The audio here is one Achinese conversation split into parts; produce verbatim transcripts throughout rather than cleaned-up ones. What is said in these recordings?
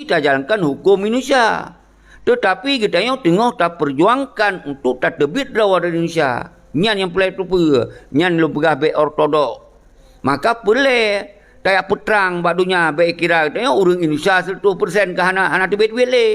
tajalankan huköm Indonesia. Teutapi geutanyoe teungoh tapeujuangkan untuk tateubiet droe dari Indonesia. Nyan nyang peureulée teupeue, nyan lôn peugah bék ortodok. Maka peureulée tajak peutrang bak donya, bék kira geutanyoe ureuëng Indonesia seratus persen ka hana, hana teubiet-biet lé.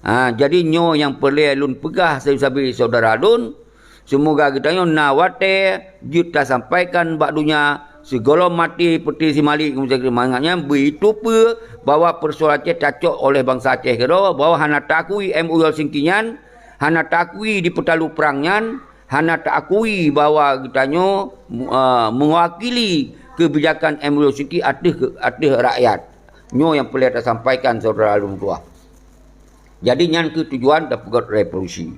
Ha, jadi nyoe nyang peureulée lôn peugah sabe-sabe syedara lôn, seumoga geutanyoe na watée jeuet tasampaikan bak donya sigohlom maté peuti si Malik, mangat nyan beuteupeue bahwa peusoalan Aceh tacok oleh bansa Aceh keudroe, bahwa hana taakui M O U Helsinki nyan, hana taakui di peutalu prang nyan, hana taakui bahwa geutanyoe, eh, meuwakili keubijakan M O U Helsinki ateueh, ateueh rakyat. Nyoe nyang peureulée tasampaikan syedara lôn tuah. Jadi nyan kheueh tujuan tapeugét revolusi.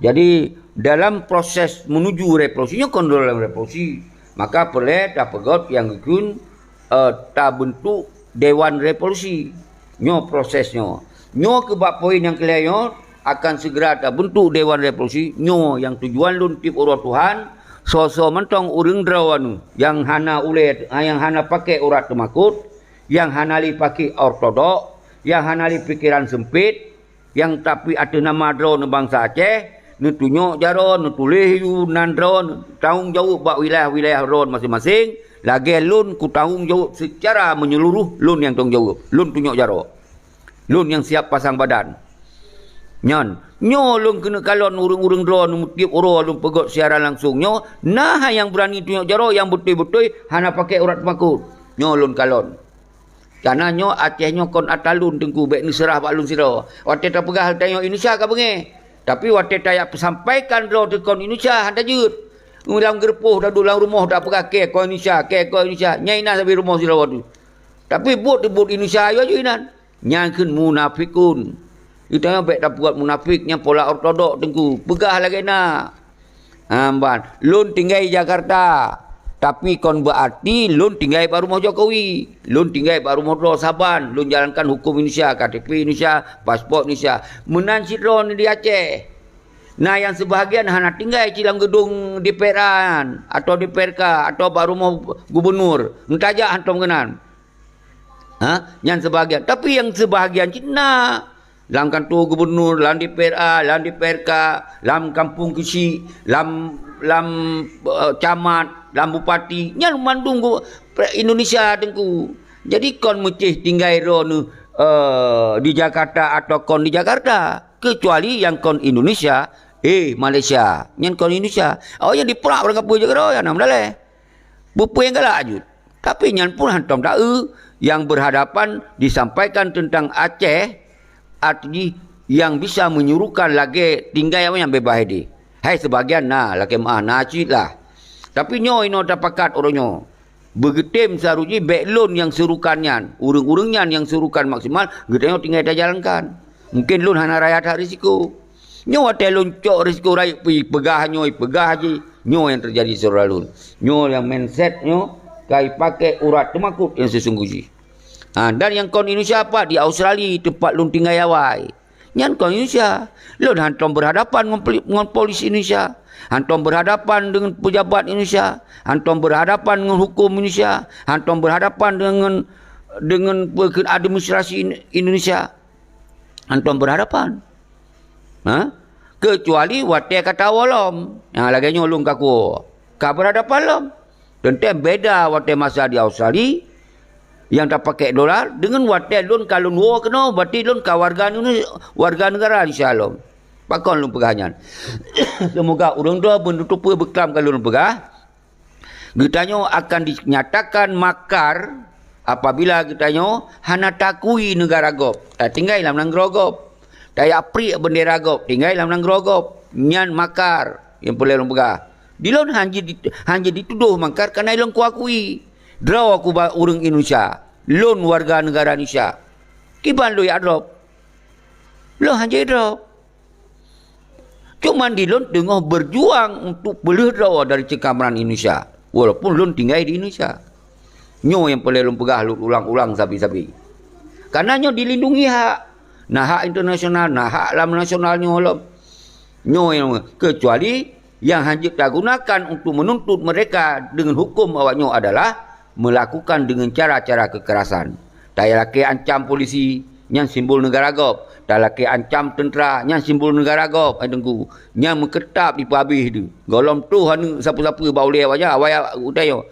Jadi dalam proses menuju revolusi, nyoe kon dalam revolusi, maka peureulée tapeugét nyang geukheun, eh, tabentuk dewan revolusi. Nyoe proses nyoe. Nyoe keuh bak poin nyang keulhée nyoe akan segera tabentuk dewan revolusi. Nyoe nyang tujuan lôn tieb uroe tuha, soe-soe mantong ureuëng droe nyang hana ulée, nyang hana pakai urat teumakot, nyang hana lé pakai ortodok, nyang hana lé pikeran seumpit, nyang tapi ateueh nama droe bansa Aceh, neutunyok jaroe, neutuléh yue nan droe, tanggung jaweueb bak wilayah-wilayah droe maséng-maséng, lagée lôn kutanggung jaweueb seucara meunyeuluroh, lôn nyang tanggung jaweueb, lôn tunyok jaroe. Lôn nyang siab pasang badan. Nyan, nyoe lôn keuneuk kalon ureuëng-ureuëng droe neumutieb uroe lôn peugét siaran langsong nyoe, na hai nyang beurani tunyok jaroe nyang beutôi-beutôi hana pakai urat teumakot. Nyoe lôn kalon. Kana nyoe Aceh nyoe kon atra lôn Teungku, bék neuseurah bak lôn sidroe. Watée tapeugah tanyoe Indonesia ka beungéh. Tapi watée tajak peusampaikan droe teuh kon Indonesia, hana jeuet. Lam geurupoh taduek lam rumoh tapeugah kée kon Indonesia, kée kon Indonesia. Nyan inan sabe rumoh sidroe tu. Tapi buet teuh buet Indonesia ayue-ayue inan. Nyan kheun munafikun. Geutanyoe bék tapeugét munafik nyang pola ortodok Teungku. Peugah lagée na. Ha, ban, lôn tinggai di Jakarta, tapi kon beuarti lôn tinggai bak rumoh Jokowi. Lôn tinggai bak rumoh droe saban, lôn jalankan huköm Indonesia, K T P Indonesia, paspor Indonesia. Meunan cit droeneuh di Aceh. Na nyang seubahagian hana tinggai cit lam geudong D P R-an, atawa D P R K, atawa bak rumoh gubunur. Meutajak hantom keunan. Ha? Nyan seubahagian. Tapi nyang seubahagian cit na lam kantô gubunur, lam D P R A, lam D P R K, lam kampung keuchik, lam, lam, eh, camat, lam bupati. Nyan mandum gu-, Indonesia Teungku. Jadi kon meucéh tinggai droeneuh, eh, di Jakarta atawa kon di Jakarta. Keucuali nyang kon Indonesia, eh, Malaysia. Nyan kon Indonesia. Awak nyan diprak barang kapeue jak keudroe, hana meudaleh. Beupeue nyang galak jeuet. Tapi nyan pun hantom taeu nyang berhadapan disampaikan teuntang Aceh, arti jih nyang bisa menyuruhkan lagée tinggai awaknyan beubaih deh. Hai seubahagian na, lakée meuah na cit lah. Tapi nyoe inoe tapakat uroe nyoe. Beugeutem saru jih bék lôn nyang suruhkan nyan. Ureuëng-ureuëng nyan nyang suruhkan maksimal, geutanyoe tinggai tajalankan. Mungken lôn hana raya that risiko. Nyoe watée lôn cok risiko rayeuk pi peugah nyoe, peugah jih. Nyoe nyang teujadi syedara lôn. Nyoe nyang mindset nyoe ka ipaké urat teumakot nyang seusunggoh jih. Ha, dan nyang kon Indonesia pat di Australia teumpat lôn tinggai awai. Nyan kon Indonesia. Lôn hantom berhadapan ngon poli-, ngon polis Indonesia. Hantom berhadapan dengan pejabat Indonesia. Hantom berhadapan dengan hukum Indonesia. Hantom berhadapan dengan, dengan pe-, administrasi In-, Indonesia. Hantom berhadapan. Ha? Keucuali watée ka tawoe lom. Ha, lagée nyoe lôn ka kuwoe. Ka berhadapan lom. Teuntée beda watée masa di Australia, nyang tapaké dolar, deungon watée lôn ka lôn woe keunoe, berarti lôn ka warga Indonesia, warga negara Indonesia lom. Pakon lôn peugah nyan? Seumoga ureuëng droe beuneuteupeu beuklam ka lôn peugah. Geutanyoe akan dinyatakan makar apabila geutanyoe hana takui neugara gob, tatinggai lam nanggroe gob. Tajak priek beundera gob, tinggai lam nanggroe gob. Nyan makar nyang peureulée lôn peugah. Di lôn hana jeuet, hana jeuet jitudôh makar, kareuna lôn kuakui droe kuba ureuëng Indonesia. Lôn warga negara Indonesia. Kiban lôn jak drop? Lôn hana jeuet drop. Cuman di lôn teungoh berjuang untuk peulheueh droe dari ceukamran Indonesia, walaupun lôn tinggai di Indonesia. Nyoe nyang peureulée lôn peugah lôn ulang-ulang sabe-sabe. Kareuna nyoe dilindungi hak. Na hak internasional, na hak lam nasional nyoe lom. Nyoe nyang, keucuali nyang hana jeuet tagunakan untuk menuntut mereka dengan hukum awak nyoe adalah melakukan dengan cara-cara kekerasan. Talakée ancam polisi, Nyan simbol neugara gob. Talakée ancam teuntra, nyan simbol neugara gob, hai Teungku. Nyan meukeutab dipeuhabéh deuh. Gohlom troh aneuk sapeue-sapeue bak ulée awak nyan, awai utanyoe.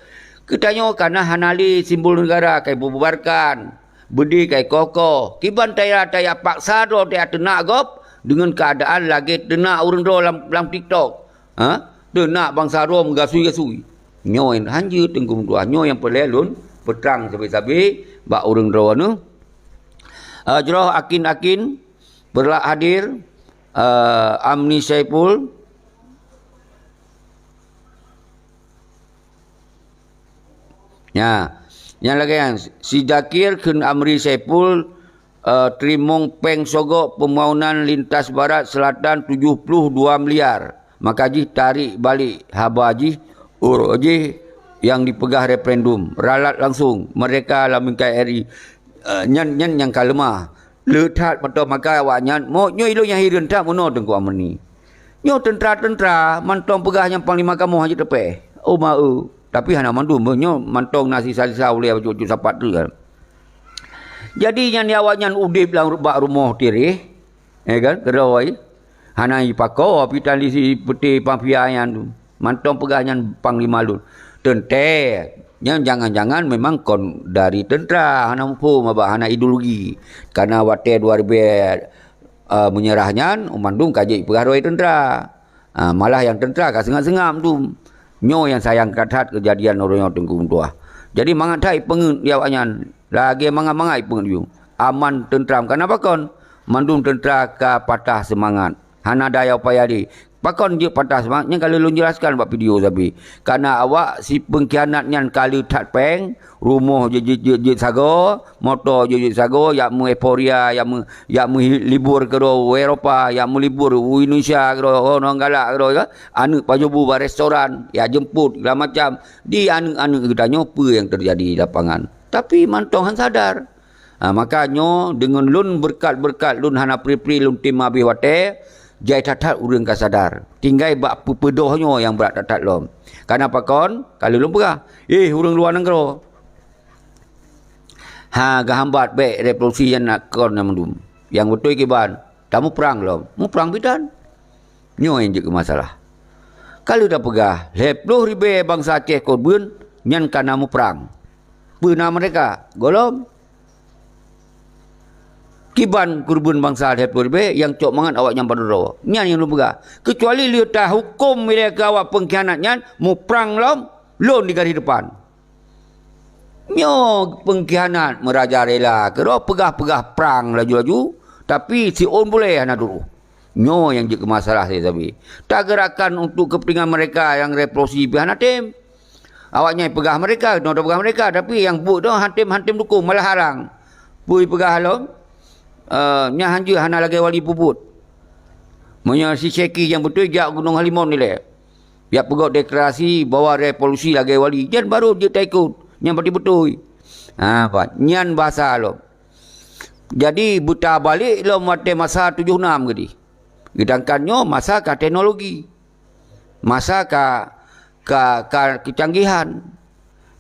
Geutanyoe kana hana lé simbol neugara ka ibubarkan. Beudé ka ikoh-koh. Kiban taya-taya paksa droe taya teunak gob deungon keuadaan lagée teunak ureuëng droe lam, lam TikTok. Ha? Teunak bansa droe meugasui-gasui. Nyoe han jeuet Teungku meutuah. Nyoe nyang peureulée lôn peutrang sabe-sabe bak ureuëng droeneuh. Ah, jroh akin-akin peureulak hadir, ah, Amri Saiful. Nya, nyang lagée nyan, si Zakir kheun Amri Saiful, eh, teurimong péng sogok pembangunan lintas barat selatan tujoh ploh dua miliar. Maka jih tarék balek haba jih, uroe jih nyang dipeugah referendum, ralat langsung merdeka lam N K R I. Eh, nyan, nyan nyang ka leumah. Le that mantong maka awaknyan, mo nyoe ilôn nyang hireuen that meunoe Teungku Amri. Nyoe teuntra-teuntra mantong peugah nyang panglima kamoe hana teupéh. Oh ma-e, tapi hana mandum beuh nyoe mantong na sisa-sisa ulée bacut-bacut sapat tu kan. Jadi nyan di awaknyan udeb lam bak rumoh tireh, ya kan, keudroe. Hana jipako pitan di si peuté mafia nyan tu. Mantong peugah nyan panglima lôn. Teuntée, nyan jangan-jangan memang kon dari teuntra, hana muphom abah, hana ideologi. Karena watée dua ribée, eh, meunyeurah nyan, mandum ka jeuet peugah roi teuntra. Ah, malah nyang teuntra ka seungab-seungab tu. Nyoe nyang sayang that-that keujadian uroe nyoe Teungku meutuah. Jadi mangat that ipeungeut di awaknyan. Lagée mangat-mangat ipeungeut yue. Aman teuntra, kana pakon? Mandum teuntra ka patah seumangat. Hana daya upaya lé. Pakon jeuet patah seumangat? Nyan ka lheueh lôn jelaskan bak video sabe. Kana awak si peungkhianat nyan ka le that péng, rumoh jeuet, jeuet, jeuet, jeuet sagoe, moto jeuet, jeuet sagoe, jak meu-euforia, jak meu-, jak meulibur keudroe u Eropa, jak meulibur u Indonesia keudroe, oh, ngon galak keudroe, ya. Aneuk pajoh bu bak restoran, jak jemput, segala macam. Di aneuk-aneuk geutanyoe peue nyang teujadi di lapangan. Tapi mantong han sadar. Ha, maka nyoe deungon lôn beureukat-beureukat lôn hana pri-pri lôn tem habéh watée, jai that-that ureuëng ka sadar. Tinggai bak peupeudoh nyoe nyang brat that-that lom. Kana pakon, ka lheueh lôn peugah, "Eh, ureuëng luwa nanggroe! Ha, geuhambat bék revolusi nyan kon nyang mandum. Nyang beutôi kiban, tamuprang lom, muprang bidan." Nyoe nyang jeuet keu masalah. Ka lheueh tapeugah, lhée ploh ribée bansa Aceh korban nyan ka na muprang. Peue na merdeka? Gohlom. Kiban keureubeuen bansa lhée ploh ribée nyang cok mangat awaknyan padum droe. Nyan nyang lôn peugah. Keucuali lheueh tahukôm ilée keu awak peungkhianat nyan muprang lom, lôn di garéh depan. Nyoe peungkhianat meurajalela keudroe peugah-peugah prang laju-laju, tapi siôn bulée hana duroh. Nyoe nyang jeuet keu masalah sabe-sabe. Tagerakan untuk kepentingan mereka nyang revolusi pih hana tem. Awaknyan peugah mereka, nyoe tapeugah mereka, tapi nyang buet tu han tem, han tem dukung, malah harang. Peue peugah lom? Eh, nyan hanjeuet hana lagée wali peubuet. Meunyoe si Syeki nyang beutôi jak Gunong Halimon ilée. Jak peugét deklarasi bahwa revolusi lagée wali, nyan barô jeuet taikot. Nyan berarti beutôi. Ha, bah, nyan bahasa lom. Jadi, beuta balek lom watée masa tujoh nam geudeh. Sedangkan nyoe masa ka teknologi. Masa ka, ka, ka keucanggihan.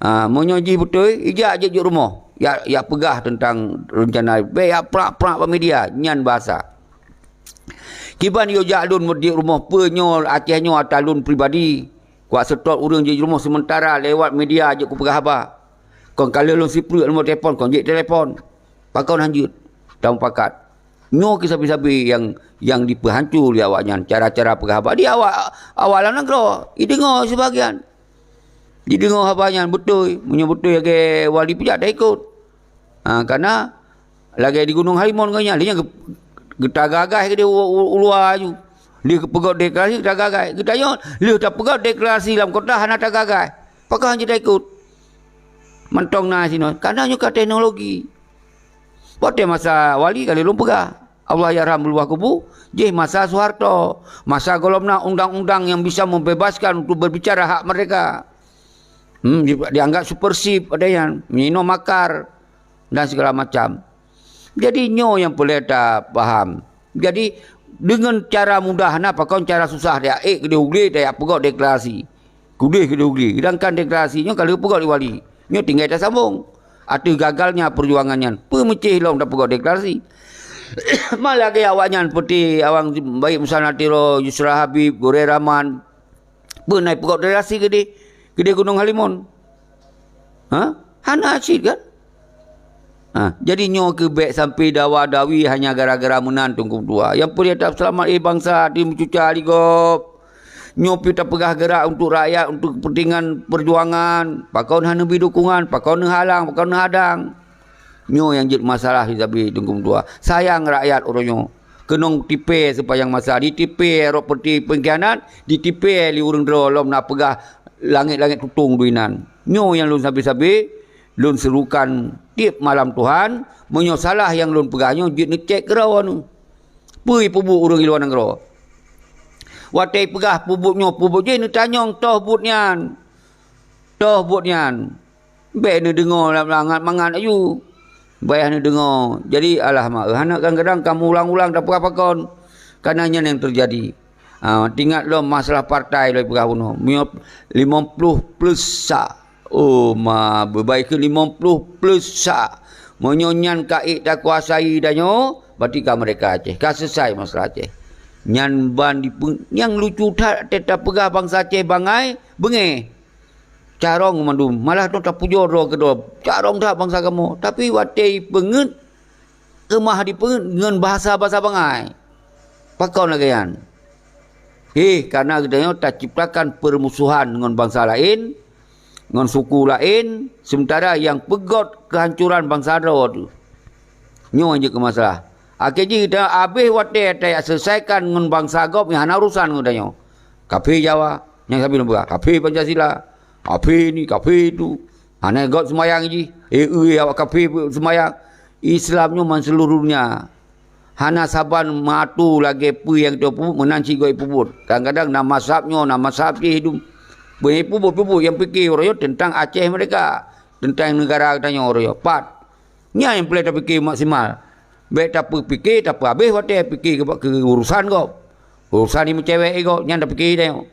Ha, meunyoe jih beutôi, ijak jeuet jeuet rumoh. Jak, jak peugah teuntang reuncana, bék jak prak-prak bak media, nyan bahasa. Kiban yue jak lôn mudiek rumoh peue nyoe Aceh nyoe ata lôn pribadi. Kuat seutôt ureuëng jeuet rumoh seumeutara lewat media jeuet kupeugah haba. Kon ka lheueh lôn sipreuk nomor telepon, kon jeuet telepon. Pakon han jeuet? Tamupakat. Nyoe keuh sabe-sabe nyang, nyang dipeuhanco lé awaknyan cara-cara peugah haba. Di awak, awak lam nanggroe, jideungoe sibagian. Jideungoe haba nyan beutôi. Meunyoe beutôi lagée wali peujak taikot. Ha, kana lagée di Gunong Halimon ngon nyan, lé nyan geu-, geutagah-gah keudeh u, u, u luwa aju. Lheueh geupeugét deklarasi geutagah-gah. Geutanyoe lheueh tapeugét deklarasi lam kota hana tagah-gah. Pakon han jeuet taikot? Mantong na sinoe. Kana nyoe ka teknologi. Watée masa wali ka lheueh lôn peugah. Allahyarham luwah kubu, jih masa Soeharto. Masa gohlom na undang-undang nyang bisa membebaskan untuk berbicara hak merdeka. Hmm, di, dianggap subversif ada nyan, meunyoe makar dan segala macam. Jadi nyoe nyang peureulée tapaham. Jadi deungon cara mudah na pakon cara susah dia ék keudeh u glé tajak peugét deklarasi. Keudeh keudeh u glé. Sedangkan deklarasi nyoe ka lheueh peugét lé wali. Nyoe tinggai tasambong. Ateueh gagalnya peujuangan nyan, peumeucéh lom tapeugot deklarasi. Malah lagèe awaknyan, peuti awang baik Musa Natiro, Yusra Habib, Goré Rahman, peue na peugot deklarasi keudeh, keudeh Gunong Halimon. Ha? Hana cit kan? Ha, jadi nyoe keuh bèk sampai dawa-dawi hanya gara-gara meunan Teungku Dua. Nyang peue tapeuseulamat, eh, bansa di meucuca di gob. Nyoe pih tapeugah geurak untuk rakyat, untuk kepentingan perjuangan. Pakon hana bri dukungan, pakon neuhalang, pakon neuhadang. Nyoe nyang jeuet masalah di sabe Teungku Dua. Sayang rakyat uroe nyoe. Keunong tipèe sepanjang masa. Ditipèe rot peuti peungkhianat, ditipèe lé ureueng droe lom na peugah langét-langét tutong dui nan. Nyoe nyang lôn sabe-sabe, lôn seurukan tiep malam Tuhan, meunyoe salah nyang lôn peugah nyoe jeuet neucèk keudroe neuh. Peue peubuet ureueng di luwa nanggroe? Watèe peugah peubuet nyoe, peubuet jih, neutanyong toh buet nyan. Toh buet nyan. Bèk neudeungoe lam mangat-mangat aju. Payah neudeungoe. Jadi, alah mak, hana kadang-kadang kamoe ulang-ulang tapeugah pakon. Karena nyan nyang teujadi. Ha, teuingat lom masalah partai lôn peugah bunoe. Meunyoe limong ploh plus sa. Oh, ma, beubai keu limong ploh plus sa. Meunyoe nyan ka ék takuasai tanyoe, berarti ka merdeka Aceh. Ka selesai masalah Aceh. Nyan ban dipeu-, nyang lucu that, watèe tapeugah bansa Aceh bangai, beungéh. Carông mandum, malah droe tapujoe droe keudroe. Carông that bansa kamoe. Tapi watèe peungeuet, keumah dipeungeuet ngon bahasa-bahasa bangai. Pakon lagèe nyan? Heh, karena geutanyoe taciptakan permusuhan ngon bansa laén, ngon suku laén, sementara nyang peugöt kehancuran bansa droe teuh. Nyoe jeuet keu masalah. Akhé jih geutanyoe abéh watèe taselesaikan ngon bansa gob nyang hana urusan ngon geutanyoe. Kafé Jawa, nyang sabe lôn peugah, kafé Pancasila, kafé ni, kafé itu. Hana göt seumayang jih, eh, eh, awak kafé seumayang. Islam nyoe man seuluruh donya. Hana saban meuatu lagèe peue nyang geutanyoe peubuet meunan cit göt peubuet. Kadang-kadang na mazhab nyoe, na mazhab jih dum. Beungoh peubuet-peubuet nyang pike uroe nyoe teuntang Aceh merdeka, teuntang neugara geutanyoe uroe nyoe. Pat. Nyan nyang peureulèe tapike maksimal. Bèk tapeupike, tapeuabéh watèe pike keu, keu urusan gob. Urusan imeucewek gob, nyan tapike tanyoe.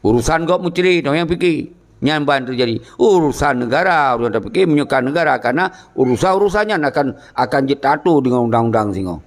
Urusan gob meucre, tanyoe nyang pike. Nyan ban teujadi. Urusan neugara, urusan tapike meunyoe ka neugara, karena urusan-urusan nyan akan, akan jeuet taatur deungon undang-undang singoh.